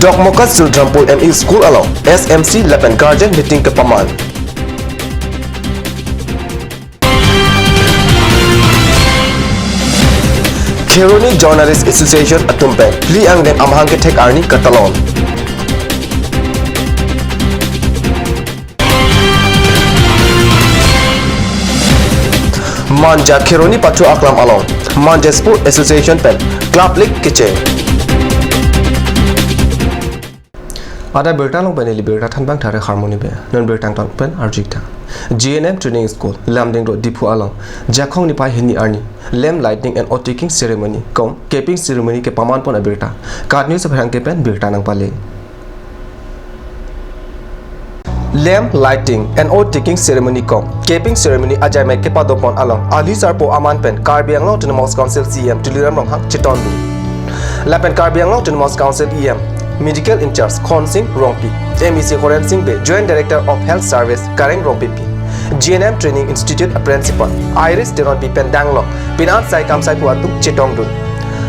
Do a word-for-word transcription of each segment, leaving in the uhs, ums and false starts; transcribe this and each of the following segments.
Dokmoka Sildrampur M E School along S M C lapen guardian meeting kepaman. Kheroni Journalist Association atum pen phli angdeng amahang kethek arni katalon. Manja Kheroni Pathu Aklam along Manja Sport Association pen Club League kecheng. Adai birta along pen ili birta thanbang thare harmoni be. Non birta tang pen arjik tha. G N M Training School, Lumding Road, Diphu along Jakhong niphai hini arni lamp lighting and oath taking ceremony kom capping ceremony kepaman pon abirta KAT News apherangke pen birta nangpale. Lamp lighting and oath taking ceremony kom capping ceremony ajaimek kepado pon along alhi sarpo aman pen Karbi Anglong Autonomous Council C E M Tuliram Ronghang chetongdun. Lapen Karbi Anglong Autonomous Council E M, Medical in-charge Khonsing Rongpi, M E C Horen Sing Bey, Joint Director of Health Service Kareng Rongpipi, G N M Training Institute a Principal Iris Teronpi pen danglok pini an sai kamsai pu atum chetongdun.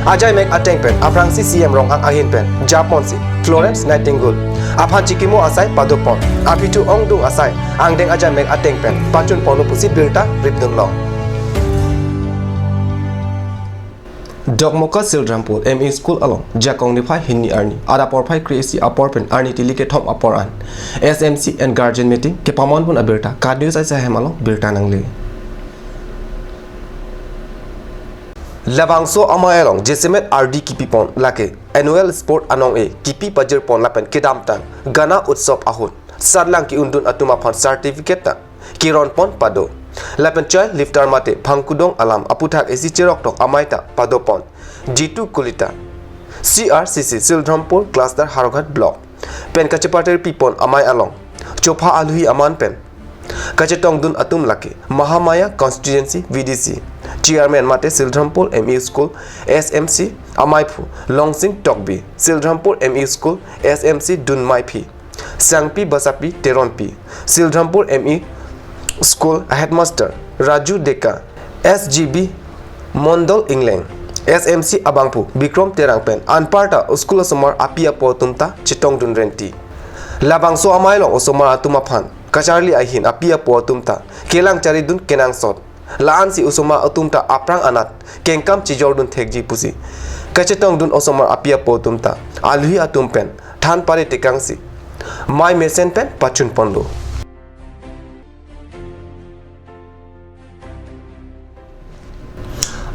Ajaimek ateng pen aphrangsi C E M Ronghang ahin pen japonsi Florence Nightingale aphan chikimo asai pado pon. Aphi thu ongdung asai angdeng ajaimek ateng pen pachun ponlo pusi birta ripdunlong. Dokmoka Sildrampur M E School along Jakhong niphai hini arni adap porphai kre-isi apor pen arni tili kethom apor an S M C and guardian meeting kepaman pon abirta KAT News aisa hem along birta nangle. Labangso amei along jasemet ardi kipi pon lake annual sport anong-e kipi pajir pon lapen kedamtang Gana Utsav ahut satlang ke-undun atum aphan certificate ta kiron pon pado. Lapen chair lifter mate phangkudong alam aputhak isi cherok tok amei ta pado pon. Jitu Kulita, C R C C Sildrampur Cluster Howraghat Block pen kachepatir pi pon amei along chopha alhi aman pen kachetongdun atum lake Mahamaya Constituency V D C Chairman mate Sildrampur M E School S M C ameiphu Longsing Tokbi, Sildrampur M E School S M C dunmeiphi Sangpi Basapi Teronpi, Sildrampur M E School Headmaster Raju Deka, S G B Mondol Ingleng, S M C abangphu Bikrom Terang pen anparta school osomar api apo atum ta chetongdun renti. Labangso amei along osomar atum aphan kacharli ahin api apo atum ta kelang charidun kenangsot. La-ansi osomar atum ta aphrang anat kengkam chejordun thekji pusi kachetongdun osomar api apo atum ta alhi atum pen than pare tekangsi mei mesen pen pachun ponlo.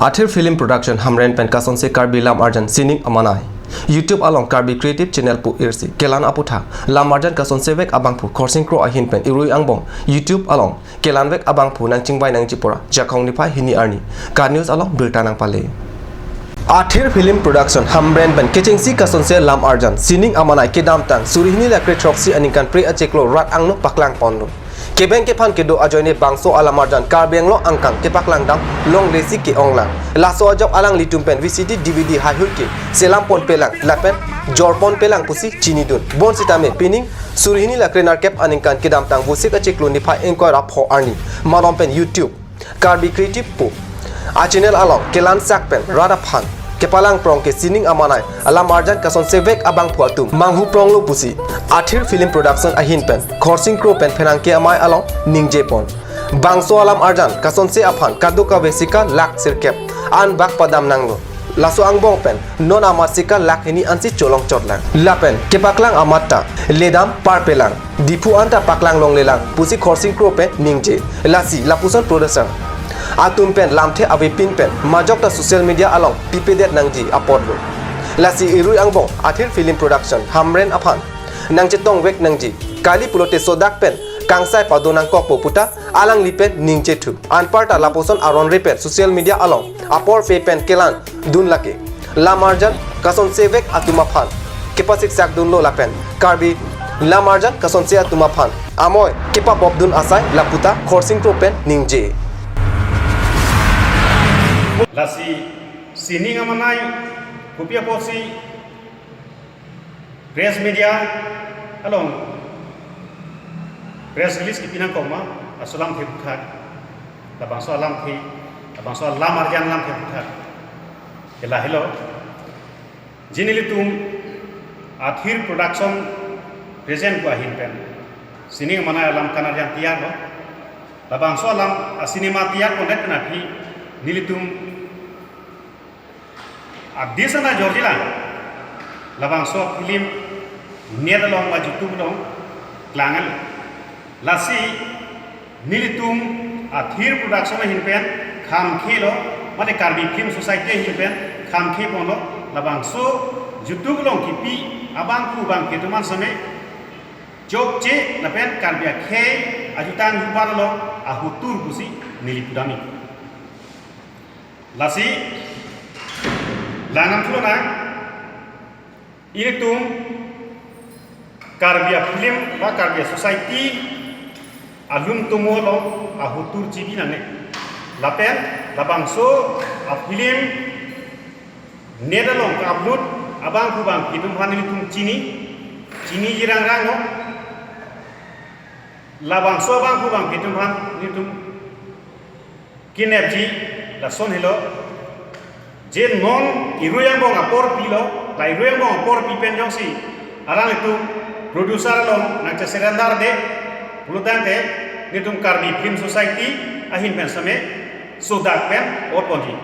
Athir Film Production Hamren pen kasonse Karbi lam arjan sining amanei YouTube along Karbi Creative Channel pu irsi kelang aputhak lam arjan kasonsevek abangphu Khorsing Kro ahin pen irui angbong YouTube along kelang vek abangphu nangchingvai nangji pura Jakhong niphai hini arni KAT News along birta nangpale. Athir Film Production Hamren pen kechengsi kasonse lam arjan sining amanei kedamtang suri hini lakre throksi aningkan pre achiklo rat angno paklang ponlo. Kebeng kephan kedo ajoine bangso alam arjan Karbi Anglong angkang kepaklang dam longlesi ke-onglang. Laso ajok alanglitum pen V C D D V D haihut ke selam ponpelang lapen jor ponpelang pusi chinidun. Bonsitame pining suri hini lakre nerkep aningkan kedamtang Vosik achiklo niphai ingkoi ra pho arni malom pen YouTube Karbi Creative pu a channel along kelang sak pen rat aphan kepalang prong ke sining amanei alam arjan kasonsevek abangphu atum manghu pronglo pusi Athir Film Production ahin pen Khorsing Kro pen pherangke amei along ningje pon. Bangso alam arjan kasonse aphan kadokave sika lakh sirkep an bak padam nanglo. Laso angbong pen non amat sika lakh hini ansi cholong chotlang. Lapen kepaklang amat ta ledam parpelang. Diphu anta paklang longlelang pusi Khorsing Kro pen ningje. Lasi lapuson producer atum pen lamthe avepin pen majok ta social media along pipedet nangji apotlo. Lasi irui angbong Athir Film Production Hamren aphan nangchetongvek nangji. Kali pulote sodak pen kangsai pado nangkokpo puta alangli pen ningje thu. Anparta lapuson aron re pen social media along apor pe pen kelang dun lake lam arjan kasonsevek atum aphan kepasiksak dunlo lapen Karbi lam arjan kasonse atum aphan amoi kepabop dun asai laputa Khorsing Kro pen ningje. Lasi sining amanei kopi apotsi press media along press release kipi nangkokma, laso alamthe aputhak, labangso alamthe, labangso alam arjan alamthe aputhak ke lahelo. Jini ilitum Athir Production present ko ahin pen sining manai alam kanarjang tiyar lo. Labangso alam a cinema tiyar kondet pen aphi nelitum adis ana jorjilang. Labangso film net along ba YouTube along klangan. Lasi nelitum Athir Production ahin pen khamkhe lo, mane Karbi Film Society ahin pen khamkhe ponlo, labangso YouTube along kipi abangphu abangphi atum an same chokche lapen Karbi akhei ajutang jubar lo ahotur pusi neli pudamji. Lasi langnam thulonang, ilitum Karbi a film ba Karbi a society alum tomo along ahotur chibi nangne. Lapen labangso a film net along ka-upload abangphu abangphi atum aphan nelitum chini, chini jirang rang lo. Labangso abangphu abangphi atum aphan nelitum kinepji lason helo, je non irui angbong apor pilo, la irui angbong apor pi pen jongsi alanglitum producer along nangche-surrender de pulotangte, nelitum Karbi Film Society ahin pen same sodak pen ot ponji.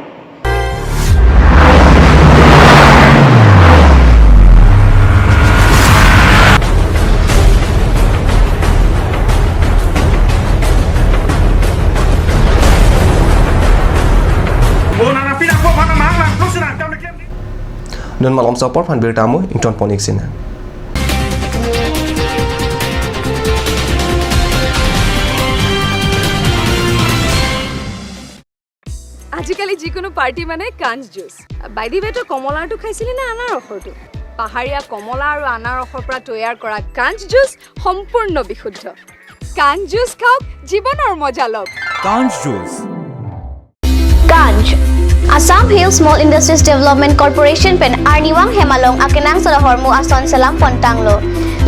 Non malom sa apor aphan birta mo ington pon ik sinang. আজিকালি যিকোনো পাৰ্টি মানে কাঞ্চ juice. By the way, তই কমলাৰটো খাইছিলি নে আনাৰসৰটো? পাহাৰীয়া কমলা আৰু আনাৰসৰ পৰা তৈয়াৰ কৰা কাঞ্চ জুচ সম্পূৰ্ণ বিশুদ্ধ। কাঞ্চ জুচ খাওক, জীৱনৰ মজা লওক। Kanj Juice. Kanj, Assam Hill Small Industries Development Corporation pen arnivang hem along akenangsot ahormu ason selam pontanglo.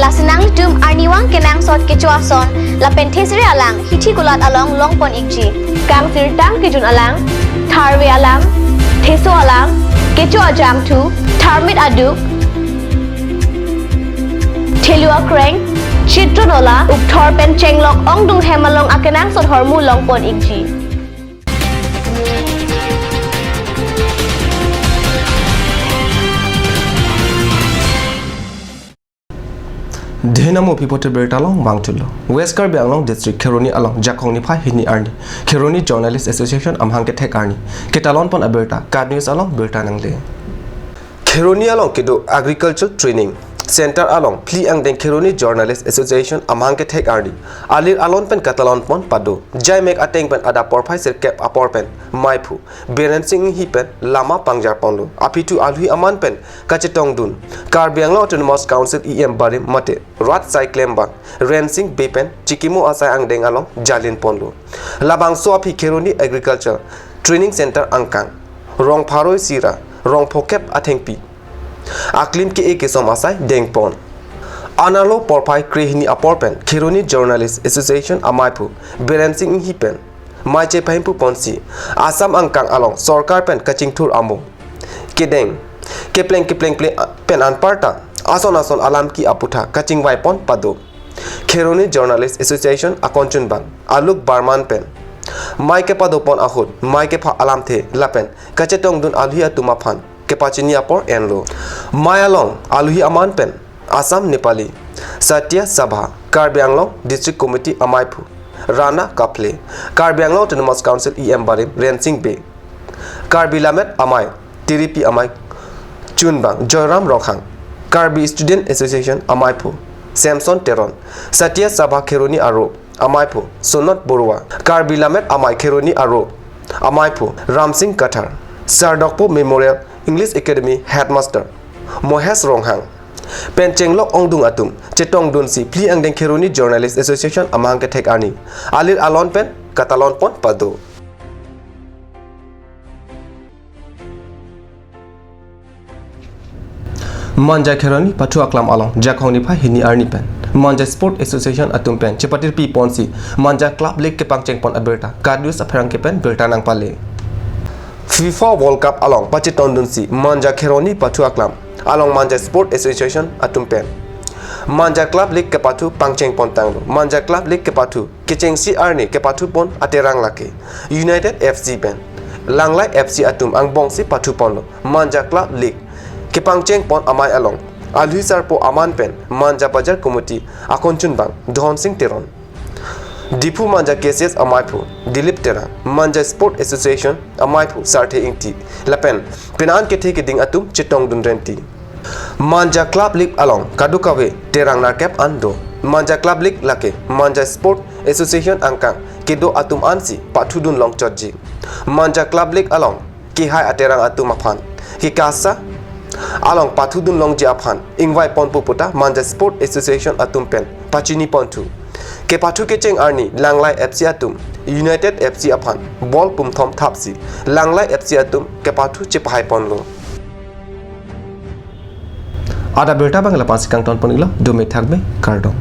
Lasi nanglitum arnivang kenangsot kecho ason lapen thesere alang hithi kulat along longpon ikji. Kangsirtang kejun alang, tharve alang, theso alang, kecho ajangthu, tharmit aduk, thelu akreng, chitronola, ukthor pen chenglok ongdung hem along akenangsot ahormu longpon ikji. Dhenamo pipote birta along vangthulo. West Karbi Anglong District Kheroni along Jakhong niphai hini arni Kheroni Journalist Association amahang kethek arni ketalon pon abirta KAT News along birta nangle. Kheroni along kedo Agriculture Training Center along phli angdeng Kheroni Journalist Association amahang kethek arni alir alon pen katalon pon pado. Jaimek ateng pen adap porphai sirkep apor pen maiphu Biren Sing Inghi pen lama pangjar ponlo. Aphi thu alui aman pen kachetongdun Karbi Anglong Autonomous Council E M barim mate rat asai klembang Rensing Bey pen chikimo asai angdeng along jalin ponlo. Labangso aphi Kheroni Agriculture Training Center angkang rong pharo isi ra rong phokep athengpi aklim ke-e kesom asai dengpon. Anerlo porphai krehini apor pen Kheroni Journalist Association amaiphu Biren Sing Inghi pen maiche pahimpu ponsi Assam angkang along sorkar pen kachingthur amo kedeng kepleng kepleng ple pen anparta ason ason alam ki aputha kachingvai pon pado. Kheroni Journalist Association akonchunbang Alok Barman pen mai kepado pon ahut mai kepha alamthe lapen kachetongdun alui atum aphan kepachini apor enlo. Mai along alui aman pen Assam Nepali Satya Sabha Karbi Anglong District Committee amaiphu Rana Kaple, Karbi Anglong Autonomous Council E M barim Rensing Bey, Karbi Lammet Amei Tiripi amei chunbang Joyram Ronghang, Karbi Student Association amaiphu Samson Teron, Satya Sabha Kheroni aro amaiphu Sonot Borua, Karbi Lammet Amei Kheroni aro amaiphu Ramsing Kathar, Sardokpu Memorial English Academy Headmaster Mohesh Ronghang pen chenglok ongdung atum chetongdunsi phli angdeng Kheroni Journalist Association amahang kethek arni alir alon pen katalon pon pado. Manja Kheroni pathu aklam along Jakhong niphai hini arni pen Manja Sport Association atum pen chepatirpi ponsi Manja Club League kepangcheng pon abirta KAT News apherangke pen birta nangpale. FIFA World Cup along pachetongdunsi Manja Kheroni pathu aklam along Manja Sport Association atum pen Manja Club League kepathu pangcheng pon tanglo. Manja Club League kepathu kechengsi arni kepathu pon aterang lake United F C pen Langlai F C atum angbongsi pathu ponlo. Manja Club League kepangcheng pon amei along alhi sarpo aman pen Manja Bajar Committee akonchunbang Dhonsing Teron, Diphu Manja K C S ameiphu Dilip Terang, Manja Sport Association ameiphu Sarthe Ingti, lapen penang kethe keding atum chetongdun renti. Manja Club League along kadokave terang nerkep an do. Manja Club League lake Manja Sport Association angkang kedo atum ansi pathudun long chotji. Manja Club League along kehai aterang atum aphan kekasa along pathudun longji aphan ingvai ponpo puta Manja Sport Association atum pen pachini ponthu. Kepathu kecheng arni Langlai F C atum United F C aphan ball pumthom thapsi Langlai F C atum kepathu chepahai ponlo. Adap abirta abang la-ansi kangton pon-iklo, dome thakme, kardom.